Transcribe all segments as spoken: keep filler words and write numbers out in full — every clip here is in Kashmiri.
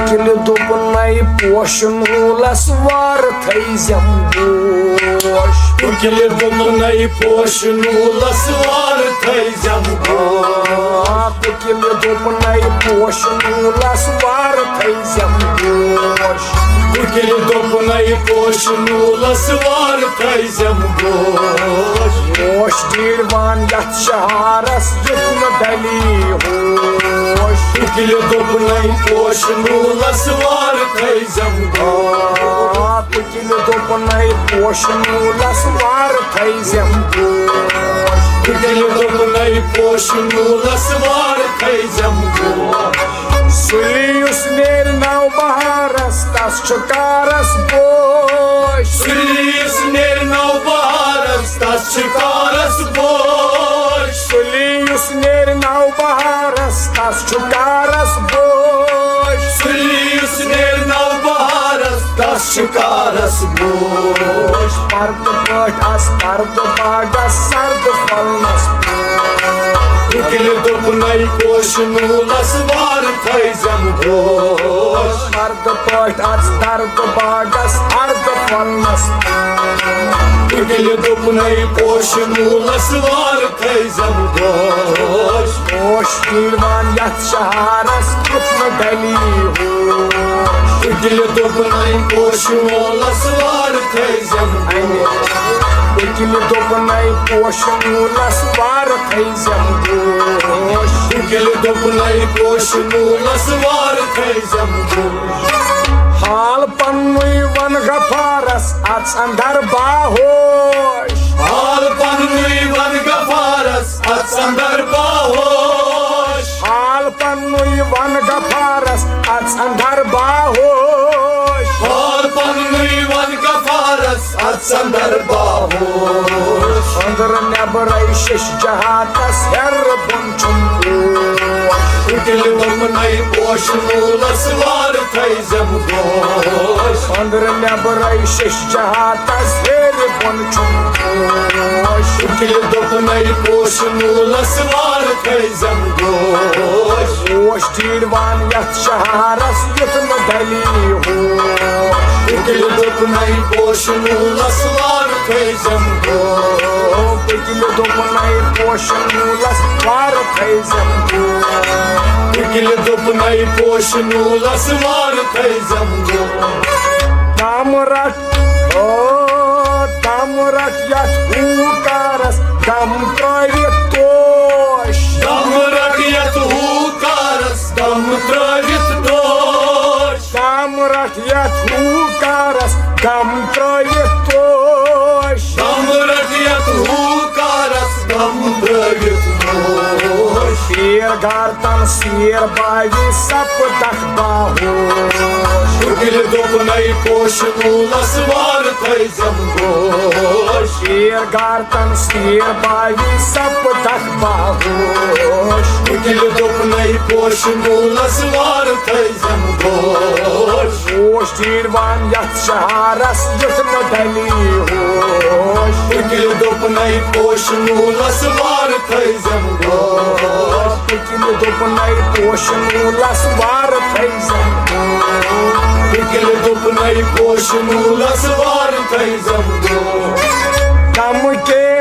کُکِلہِ دوٚپنَے پوشہٕ نوٗلَس وارٕ تھٲیزٮ۪م گوش۔ کُکِلہِ دوٚپنَے پوشہٕ نوٗلَس وارٕ تھٲیزٮ۪م گوش۔ آ، کُکِلہِ دوٚپنَے پوشہٕ نوٗلَس وارٕ تھٲیزٮ۪م گوش۔ کُکِلہِ دوٚپنَے پوشہٕ نوٗلَس وارٕ تھٲیزٮ۪م گوش۔ پوش ڈیٖڑ وان یَتھ شہارَس یُتھ نہٕ ڈَلی ہوش۔ کُکِلہِ دوٚپنَے پوشہٕ نوٗلَس وارٕ تھٲیزٮ۪م گوش۔ آ، کُکِلہِ دوٚپنَے پوشہٕ نوٗلَس وارٕ تھٲیزٮ۪م گوش۔ کُکِلہِ دوٚپنَے پوشہٕ نوٗلَس وارٕ تھٲیزٮ۪م گوش۔ سُلہِ یُس نیرِ نَو بَہارَس، تَس چھُ کارَس بوش۔ سُلہِ یُس نیرِ نَو بَہارَس، تَس چھُ کارَس بوش۔ سُلہِ یُس نیرِ نَو بَہارَس، تَس چھُ کارَس بوش۔ سُلہِ یُس نیرِ نَو بَہارَس، تَس چھُ کارَس بوش۔ پردٕ پٲٹھۍ آس پردٕ باغَس سردٕ پھۄلنَس۔ کُکِلہِ دوٚپنَے پوشہٕ نوٗلَس وارٕ تھٲیزٮ۪م گوش۔ پردٕ پٲٹھۍ آس پردٕ باغَس سردٕ پھۄلنَس۔ کُکِلہِ دوٚپنَے پوشہٕ نوٗلَس وارٕ تھٲیزٮ۪م گوش۔ پوش ڈیٖڑ وان یَتھ شہارَس یُتھ نہٕ ڈَلی ہوش۔ کُکِلہِ دوٚپنَے پوشہٕ نوٗلَس وارٕ تھٲیزٮ۪م گوش۔ کُکِلہِ دوٚپنَے پوشہٕ نوٗلَس وارٕ تھٲیزٮ۪م گوش۔ کُکِلہِ دوٚپنَے پوشہٕ نوٗلَس وارٕ تھٲیزٮ۪م گوش۔ حال پننُے وَن غفارَس اَژ اندر باہوش۔ حال پننُے وَن غفارَس اَژ اندر باہوش۔ حال پننُے وَن غفارَس اَژ اندر باہوش۔ حال پننُے وَن غفارَس اَژ اندر باہوش۔ أنٛدرٕ نٮ۪برَے شیٚش جہاتَس ہیٚرٕ بۄن چھُم پوش۔ کُکِلہِ دوٚپنَے پوشہٕ نوٗلَس وارٕ تھٲیزٮ۪م گوش۔ أنٛدرٕ نٮ۪برَے شیٚش جہاتَس ہیٚرِ بۄن چھُم پوش۔ کُکِلہِ دوٚپنَے پوشہٕ نوٗلَس وارٕ تھٲیزٮ۪م گوش۔ پوش ڈیٖڑ وان یَتھ شہارَس یُتھ نہٕ ڈَلی ہوش۔ کُکِلہِ دوٚپنَے پوشہٕ نوٗلَس وارٕ تھٲیزٮ۪م گوش۔ کُکِلہِ دوٚپنَے پوشہٕ نوٗلَس وارٕ تھٲیزٮ۪م گوش۔ کُکِلہِ دوٚپنَے پوشہٕ نوٗلَس وارٕ تھٲیزٮ۪م گوش۔ دَم رَٹ، او، دَم رَٹ یَتھ ہوٗکارَس، دَم ترٛٲوِتھ توش۔ دَم رَٹ یَتھ ہوٗکارَس، دَم ترٛٲوِتھ توش۔ دَم رَٹ یَتھ ہوٗکارَس، دَم ترٛٲوِتھ توش۔ دَم رَٹ یَتھ ہوٗکارَس، دَم ترٛٲوِتھ توش۔ شیر گار تَم سیر باوِ سَپدَکھ باہوش۔ کُکِلہِ دوٚپنَے پوشہٕ نوٗلَس وارٕ تھٲیزٮ۪م گوش۔ شیر گار تَم سیر باوِ سَپدَکھ باہوش۔ کُکِلہِ دوٚپنَے پوشہٕ نوٗلَس وارٕ تھٲیزٮ۪م گوش۔ پوش ڈیٖڑ وان یَتھ شہارَس یُتھ نہٕ ڈَلی ہوش۔ کُکِلہِ دوٚپنَے پوشہٕ نوٗلَس وارٕ تھٲیزٮ۪م گوش۔ کُکِلہِ دوٚپنَے پوشہٕ نوٗلَس وارٕ تھٲیزٮ۪م گوش۔ کُکِلہِ دوٚپنَے پوشہٕ نوٗلَس وارٕ تھٲیزٮ۪م گوش۔ دَمہٕ کے،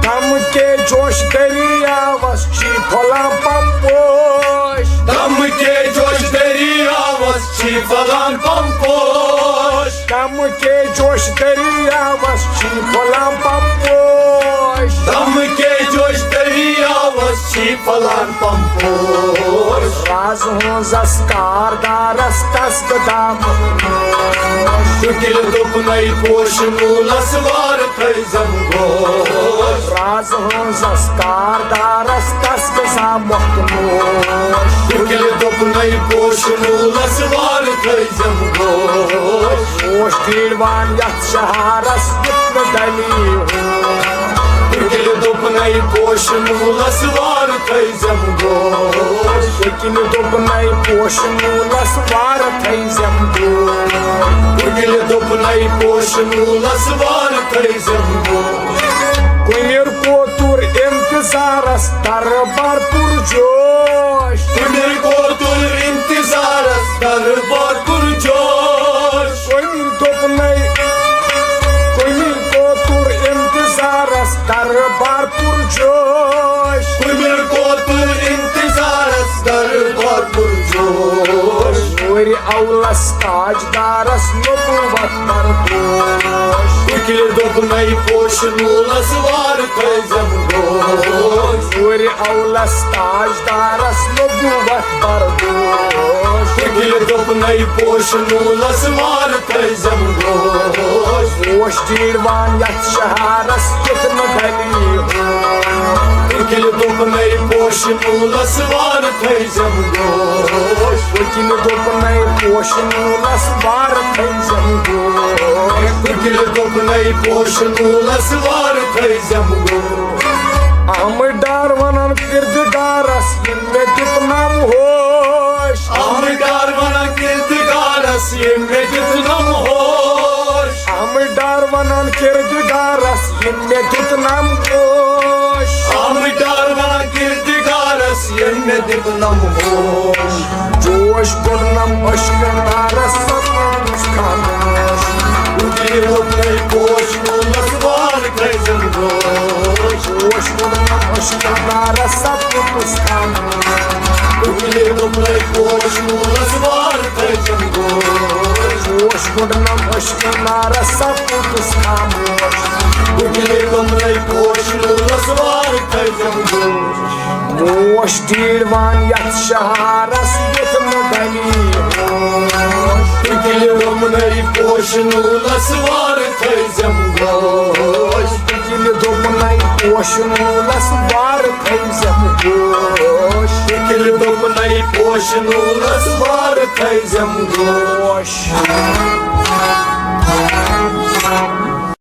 دَمہٕ کے جوش دٔریاوَس چھی پھۄلان پَمپوش۔ دَمہٕ کے جوش دٔریاوَس چھی پھۄلان پَمپوش۔ دَمہٕ کے جوش دٔریاوَس چھی پھۄلان پَمپوش۔ دَمہٕ کے جوش دٔریاوَس چھی پھۄلان پَمپوش۔ راز ہٕنٛزَس کاردارَس تَس گدام۔ کُکِلہِ دوٚپنَے پوشہٕ نوٗلَس وارٕ تھٲیزٮ۪م گوش۔ راز ہٕنٛزَس کاردارَس تَس گژھان مۄکھ نوش۔ کُکِلہِ دوٚپنَے پوشہٕ نوٗلَس وارٕ تھٲیزٮ۪م گوش۔ پوش ڈیٖڑ وان یَتھ شہارَس یُتھ نہٕ ڈَلی ہوش۔ کُکِلہِ دوٚپنَے پوشہٕ نوٗلَس وارٕ تھٲیزٮ۪م گوش۔ کُکِلہِ دوٚپنَے پوشہٕ نوٗلَس وارٕ تھٲیزٮ۪م گوش۔ کُکِلہِ دوٚپنَے پوشہٕ نوٗلَس وارٕ تھٲیزٮ۪م گوش۔ کُمِر کوتُر اِنتظارَس دربار پُر جوش۔ کُمِر کوتُر اِنتظار اولس تاجدارس نبوت بردوش۔ کُکِلہِ دوٚپنَے پوشہٕ نوٗلس وارٕ تھٲیزٮ۪م گوش۔ نورِ اولس تاجدارس نبوت بردوش۔ کُکِلہِ دوٚپنَے پوشہٕ نوٗلس وارٕ تھٲیزٮ۪م گوش۔ پوش ڈیٖڈوان یتھ شہارس یُتھ نہٕ ڈلی۔ کُکِلہِ دوٚپنَے پوشہٕ نوٗلس وارٕ تھٲیزٮ۪م گوش۔ وکیل دوٚپنَے پوشہٕ نوٗلس وارٕ تھٲیزٮ۪م گوش۔ کُکِلہِ دوٚپنَے پوشہٕ نوٗلس وارٕ تھٲیزٮ۪م گوش۔ آمٕتۍ ڈار ونان کردگارس ییٚمۍ مےٚ دیُت نم ہوش۔ آمٕتۍ ڈار ونان کردگارس ییٚمۍ مےٚ دیُت نم ہوش۔ آمٕتۍ ڈار ونان کردگارس ییٚمۍ مےٚ دیُت نم ہوش۔ آمٕتۍ ڈار ونان کردگارس ییٚمۍ مےٚ دیُت نم ہوش۔ جوش کوٚرنم عشقہٕ نارس سپُدُس خاموش۔ کُکِلہِ دوٚپنَے پوشہٕ نوٗلس وارٕ تھٲیزٮ۪م گوش۔ جوش کوٚرنم عشقہٕ نارس سپُدُس خاموش۔ کُکِلہِ دوٚپنَے پوشہٕ نوٗلس وارٕ تھٲیزٮ۪م گوش۔ جوش کوٚرنم عشقہٕ نارس سپُدُس خاموش۔ کُکِلہِ دوٚپنَے پوشہٕ نوٗلس وارٕ تھٲیزٮ۪م گوش۔ موش ڈیٖڈوان یتھ شہارس یُتھ نہٕ ڈلی ہوش۔ کُکِلہِ دوٚپنَے پوشہٕ نوٗلس وارٕ تھٲیزٮ۪م گوش۔ وکیل دوٚپنَے پوشہٕ نوٗلس وارٕ تھٲیزٮ۪م گوش۔ کُکِلہِ دوٚپنَے پوشہٕ نوٗلس وارٕ تھٲیزٮ۪م گوش۔